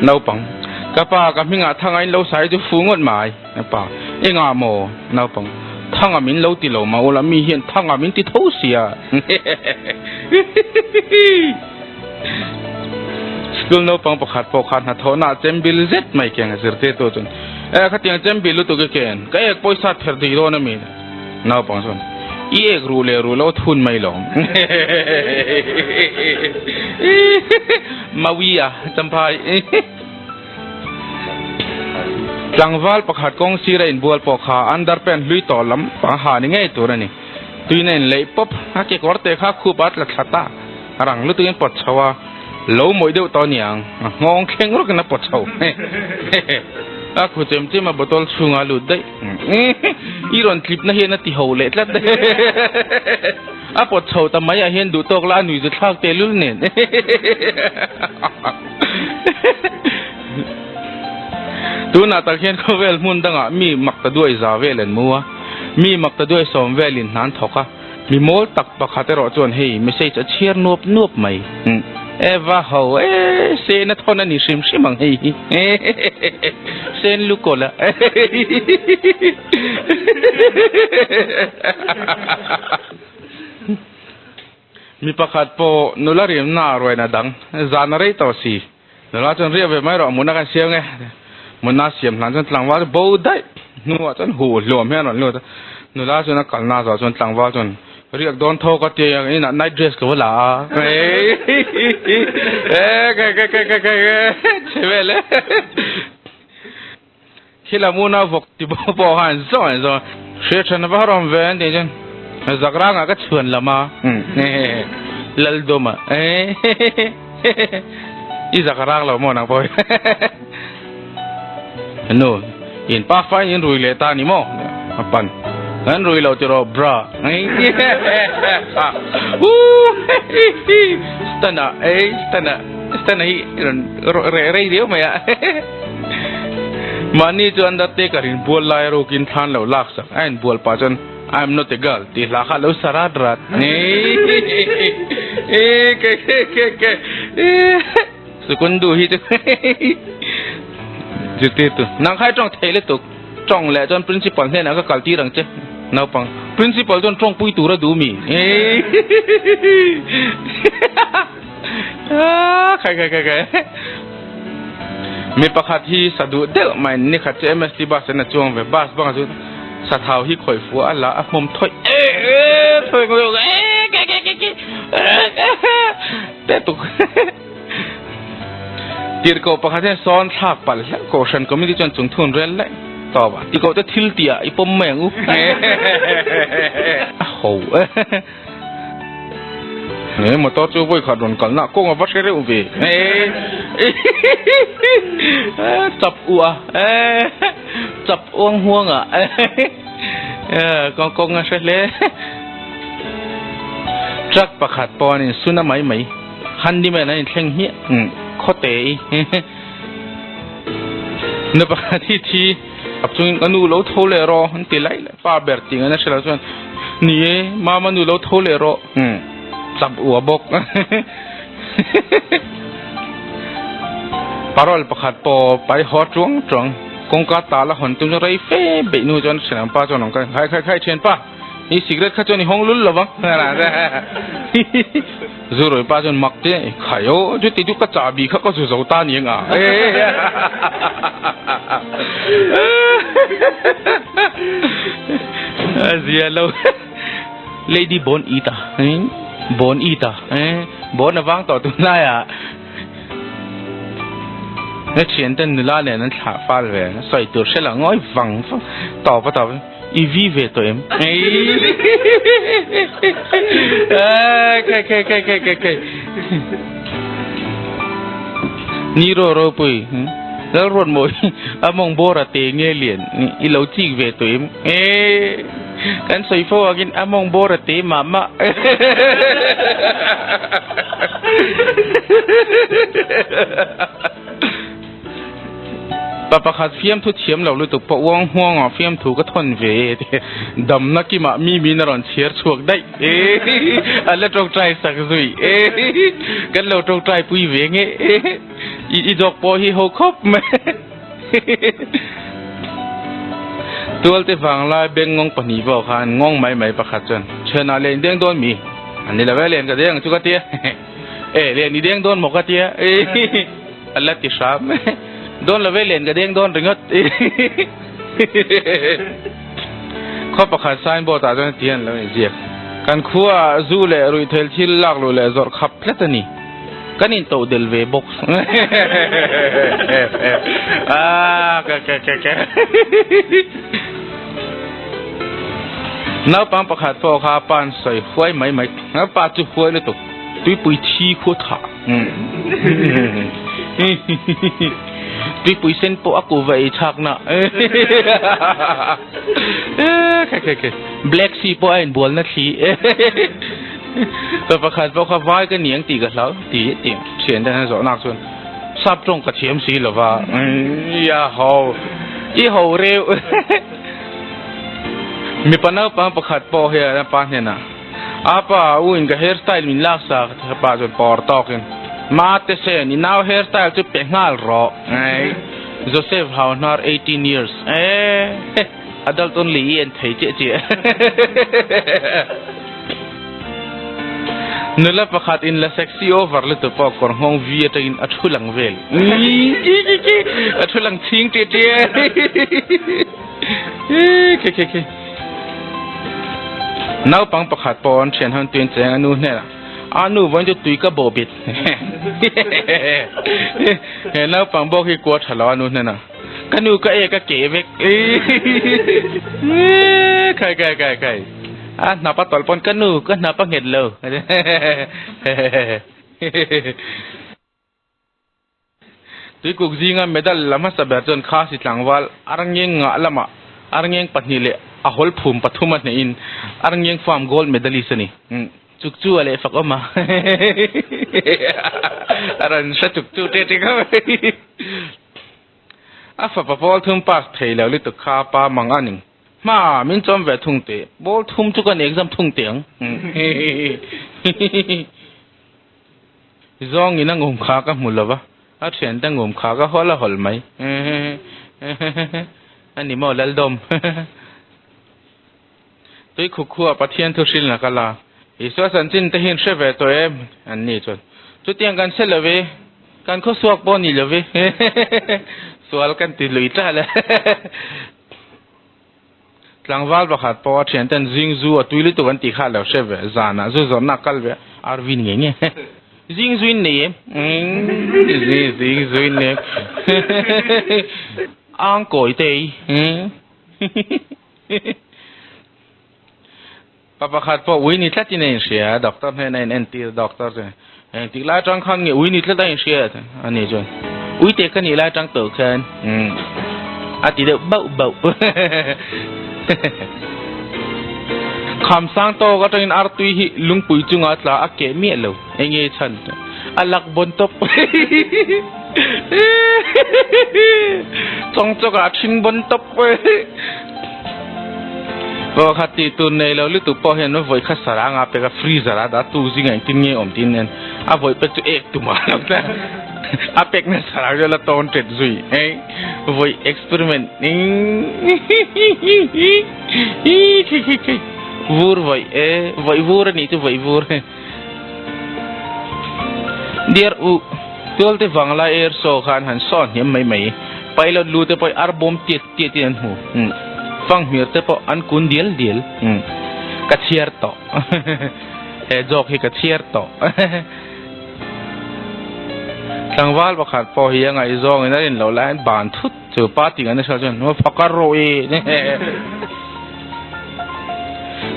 Naupang, Ka pa, ka hmingah Thanga in lo sai chu fu ngawt mai. Pa, Engah maw? Naupang, Thanga min lo ti lo mah ula, mi hian Thanga min ti tho sia. School naupang pakhat pawh kha hnathawhna ah chembil zet mai keng a zirtirtu chuan, E, khatiang chembil lutuk i ken, ka ek pawisa ther thei dawn a mi? Naupang chuan, I ek ruh leh ruh lo thun mai lo. Mawia champhai. Tlangval pakhat kawng sira inbual pawh kha underpant hlui tawh lam pang ha ni ngei tur a ni. Tuina inleih pawp a kekawr te kha khup a tla thla ta. A rang lutukin pawt chho a, lo mawih deuh tawh aniang, a nghawng thleng rawkin a pawt chho. A khu chem chem a bottle chhungah a lut daih. I rawn tlipna hian a ti ho leh tlat. A pawt chho ta mai ah hian duh tawk la a nui zu thlak teh lul nen. Tunah tak hian khawvel hmun dangah mi mak ta duai za vel an mu a, mi mak ta duai sawm velin hna an thawk a. Mi mawl tak pakhat erawh chuan hei message a chhiar nuap nuap mai. Eva ho e, sen a thawn a ni hrim hrim ang hei hi. Sen lukawl a. Mi pakhat pawh nula rimna a ruaina dang zan a rei tawh si. Nula chuan riah ve mai rawh mutna kan siam nge. Mutna siam hlan chuan tlangval chu bo daih hnuah chuan huh hluam hian a rawn lut a. Nula chuan a kalna zawh chuan tlangval chuan riak dawn tho ka ti a, inah night dress ka va la a. Chhe vel e. Thil a muna vawk ti bawk pawh khan zawng an zawng a, hria than a va rawm ve an tih chuan Zakrangah ka chhuan lam a, Laldawma i zakrang lo maw nang pawh hi Nu in pa fain in rui leh ta ni maw a pan kan rui lo tiraw bra Stana ei Stana Stana hi rawn reh rei riau mai a. Mahni chu Undertaker in bual lai a rukin thlan lo lak sak a inbual pah chuan I am not a girl tih hla kha a lo sa rat rat. Sukundu hi chu zirtirtu nang kha i tawng thei lutuk tawng leh chuan principal hnenah ka kal tir ang che naupang principal chuan tawngpui tur a duh mi. Khai khai khai khai. Mi pakhat hi sa duh deuh mai ni khat chu MST bus in a chuang ve bus bangah chuan sa thau hi khawih fuh a la a hmawm thawih e e thawih ngawih e ke ke ke ke te tuk tirhkoh pakhat hian sawn thlak palh hleuh kohhran committee chuan chung thun rel laih tawp a tikoh te thil tih ah i pawm mai ang u a ho e. He motor chu vawi khat rawn kalna kawng a va hre reuh ve. Chap u a chap uang huang a kawng kawng a hre hle. Truck pakhat pawh an insun a mai mai. Handyman an inthleng hmiah khawte i. Nu pakhat hi thi. Ap chungin ka nu lo tho leh rawh an ti laih laih pa ber tih ngaihna hre lo chuan ni e mama nu lo tho leh rawh chap ua bawk parole pakhat pawh pai haw tuang tuang kawngka tal a hawn tum chu rei fe beih nu chuan thian pa chuan awm khai khai khai thian pa i cigarette kha chuan i hawng lul lo vang Zu rawi pa chuan mak te khai aw chuti chu ka chahbi kha ka zu zo ta ni anga a zia lo lady bon ita bon ita bon avang tawh tun lai ah na thian ten nula nen an thlah fal ve sawi tur hre lo ngawi vang vang tawp a tawp. I vi ve tawh em? Khai khai khai khai khai khai. Ni ro ro pui. Lal ruat mawi a mawng bawr a te nge lian i lo chik ve tawh em? Kan sawi fo angin a mawng bawr a te mah mah. Pa pakhat fiamthu thiam lo lutuk pawh uang huangah fiamthu ka thawn ve e ti damna kimah mi min a rawn chhiar chhuak daih e a la tawngtai sak zui e kan lo tawngtai pui ve nge e i dawk pawh hi ho khawp mai Tualte vanglai beng ngawng pahnih pawh khan ngawng mai mai pakhat chuan thianah len deng dawn mi an ni lo e len ka deng chu ka tia e len i deng dawn maw ka tia a la ti hram dawn lo e len ka deng dawn ringawt khaw pakhat signboard ah chuan ti an lo inziak kan khua zu leh ruihtheil thil lak luh leh zawrh khap tlat a ni. Kan in toh del ve bawk. Ah, ka ka ka ka. Naupang pakhat pawh kha pan sawi huai mai mai. A pa chu huai lutuk. Tuipui thi khu tha. Tuipui sen pawh a kuva ei chhak na. Black Sea pawh a inbualna thli. Ka pakhat pawh kha vai ka niang tih ka hlau ti ti thian te hian zawhnak chuan sap tawng ka thiam si lova ia ho i ho reuh mipa naupang pakhat pawh hian a pa hnenah a pa u in ka hair style min lak sa ka pa chuan pawr tawkin mate sen i nau hair style chu pe nghal rawh Joseph Hauhnar 18 years eh. Adult only i en thei chiah chiah. Nula pakhat in la sexy over lutuk pawh kawr nghawng vi atangin a thu lang vel. A thu lang chhing ṭiah ṭiah. Khi khi khi. Naupang pakhat pawh an ṭhian ho an tuin cheng a nu hnenah a nu vawiin chu tui ka bawh bit. He naupang bawk hi kua ṭha lo a nu hnenah. Ka nu ka e ka ke vek. Khai khai khai khai. A hnap a tawlh pawn ka nu ka hnap a nghet lo. Tuikuk zinga medal la hmasa ber chuan Khasi tlangval Arngeng ngah lamah Arngeng pahnih leh a hawl phum pathum a hnehin Arngeng farm gold medalist a ni. Chuk chu a leh fak awm a. A rawn hre chuk chu ṭe ṭe kha mai. A fapa pawl thum pass thei lo lutuk kha pa mang a ning. Hma min chawm ve thung teh. Pawl thum chu kan exam thung teh ang. Zawng in a ngum kha ka hmu lova, a thiante ngum kha ka hawl a hawl mai. A ni maw Laldawm. Tui khuk khua Pathian thu hrilna ka la. Isua chanchin te hian hre ve tawh em? An ni chuan, Chutiang kan hre lo ve, kan khawsuak pawh ni lo ve, sual kan ti lui tlat a. Tlangval pakhat pawh a thianten zing zu a tui lutuk an tih kha a lo hre ve, zanah zu zawrhna a kal ve a, RV ni ngei nge. Zing zu in nei em? Zing zu in nei em? Ang kawi te ei. Pa pakhat pawh ui ni tlatin a inhria a, doctor hnenah a in entir doctor chuan engtik lai atang khan nge ui ni tlat a inhria a ni chuan ui te ka nih lai atang tawh khan a ti deuh bauh bauh. Kham sang tawk atangin artui hi lungpui chunga tla a keh miah lo enge chhan a lak bawn tawp. Chawng chawkah a ṭhing bawn tawp. Pakhat tih tur nei lo lutuk pawh hian vawi kha sarang a pek a freezer a dah tu zingah engtin nge awm tiin nen a vawi pek chu ek tum a lo tla a pek na sarang chu la tawn ṭet zui ei vawi experiment vur vawi e vawi vur a nih chu vawi vur Dear u Tualte vanglai air show khan han sawn hniam mai mai. Pilot lu te pawh ar bawm tiat tiat in an hmu. Fanghmir te pawh an kun dial dial. Ka chhiar tawh. He joke hi ka chhiar tawh. Tlangval pakhat pawh hi a ngaihzawng in a rin loh laiin ban thut chu party an hriat chuan phakar rawh i.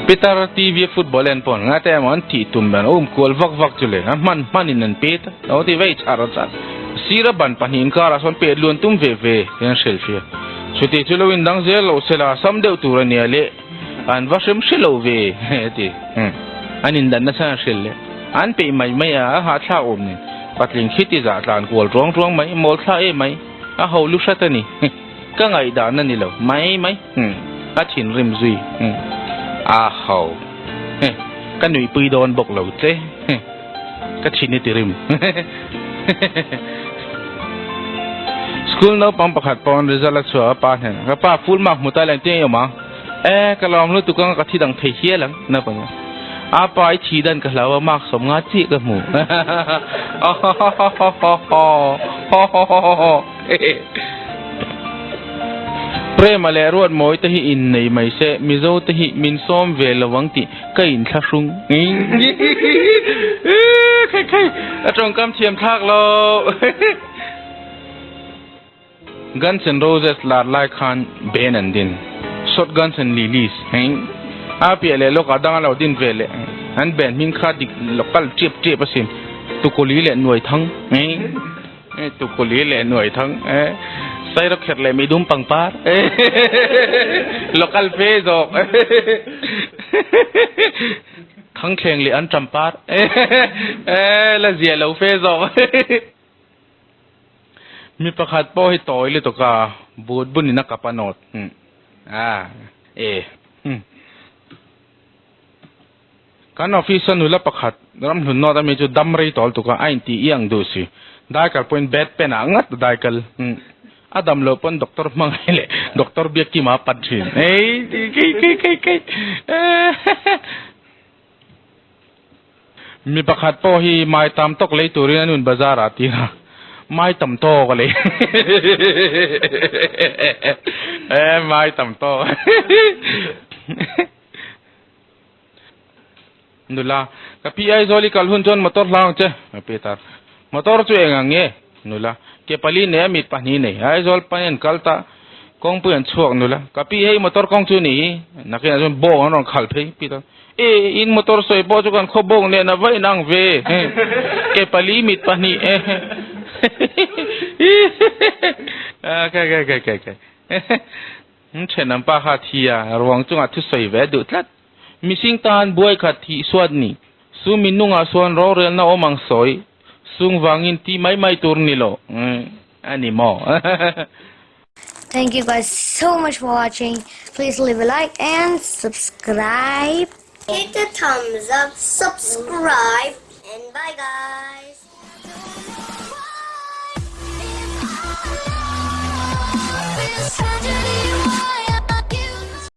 Peter TV a football en pawh nga te emaw an tih tum dan a um kual vak vak chu le a hman hman in an pet a lo ti vei char char sir a ban pahnih inkar ah sawn pet luan tum ve ve hian hrilh hria chuti chu lo in dang zel lo sela sam deuh tur a nia le an va hrem hre lo ve a ti an in dan nasa an hrilh le an peih mai mai a a hahthlak awm nen patling khi ti zah tlan kual ruang ruang mai mawl thla em mai. A ho lu hrat a ni. Ka ngaihdan a ni lo mai mai. A thinrim zui. A ho. Ka nuihpui dawn bawk lo che. Ka thin i ti rim. School naupang pakhat pawn result a chhuah a pa hnenah, Ka pa, full mark hmu ta ila engtin nge i awm ang? E, ka lawm lutuk anga ka thi dang thei hial ang, naupang hian. A pa, i thi dan ka hlau a, mark 50 chiah ka hmu. Prema leh Ruatmawi te hi innei mai se, Mizo te hi min sawm ve lo ang tih ka inthlahrung. Khai khai, a tawngkam thiam thlak lo. Guns N' Roses lar lai khan band an din, Shotguns and Lilies hei a piah leh lawkah dang a lo din ve leh an band hming kha dik local tep tep asin, Tukuli leh Nuaithang hei Tukuli leh Nuaithang Sairawkherh leh Meidum pangpar local fe zawk Thangthleng leh Anṭam par la zia lo fe zawk. Mi pakhat pawh hi tawi lutuk a, but bun in a kap a nawt a e. Kan office a nula pakhat ramhlun nawt ami chu dam rei tawl tuk a, a inti i ang duh si. Daikal pawhin bed pen ah ngat daikal a dam loh pawn doctor hmangaih leh doctor Biakkima a pat thin. Ei kei kei kei kei. Mi pakhat pawh hi mai tam tawk lei turin a nun bazar ah tir a, mai tam tawk a lei e mai tam tawk Nula, ka pi Aizawl i kal hun chuan motor hlau ang che, a pi tar. Motor chu eng ang nge? Nula, ke pali nei a mit pahnih nei, Aizawl panin an kal ta, kawngpui an chhuak nula, ka pi hei motor kawng chu ni hi, nakinah chuan bawng an rawn khal phei, pi ta, e in motor sawi pawh chu kan khaw bawng nen a va inang ve, ke pali mit pahnih e, kai kai kai kai kai, thenawm pa kha a thi a, ruang chungah thusawi ve a duh tlat. Mihring tan buai khat thih suat ni. Su minungah suan rorelna awm ang sawi sung vangin ti mai mai tur ni lo a ni maw? Thank you guys so much for watching. Please leave a like and subscribe. Hit the thumbs up, subscribe and bye guys.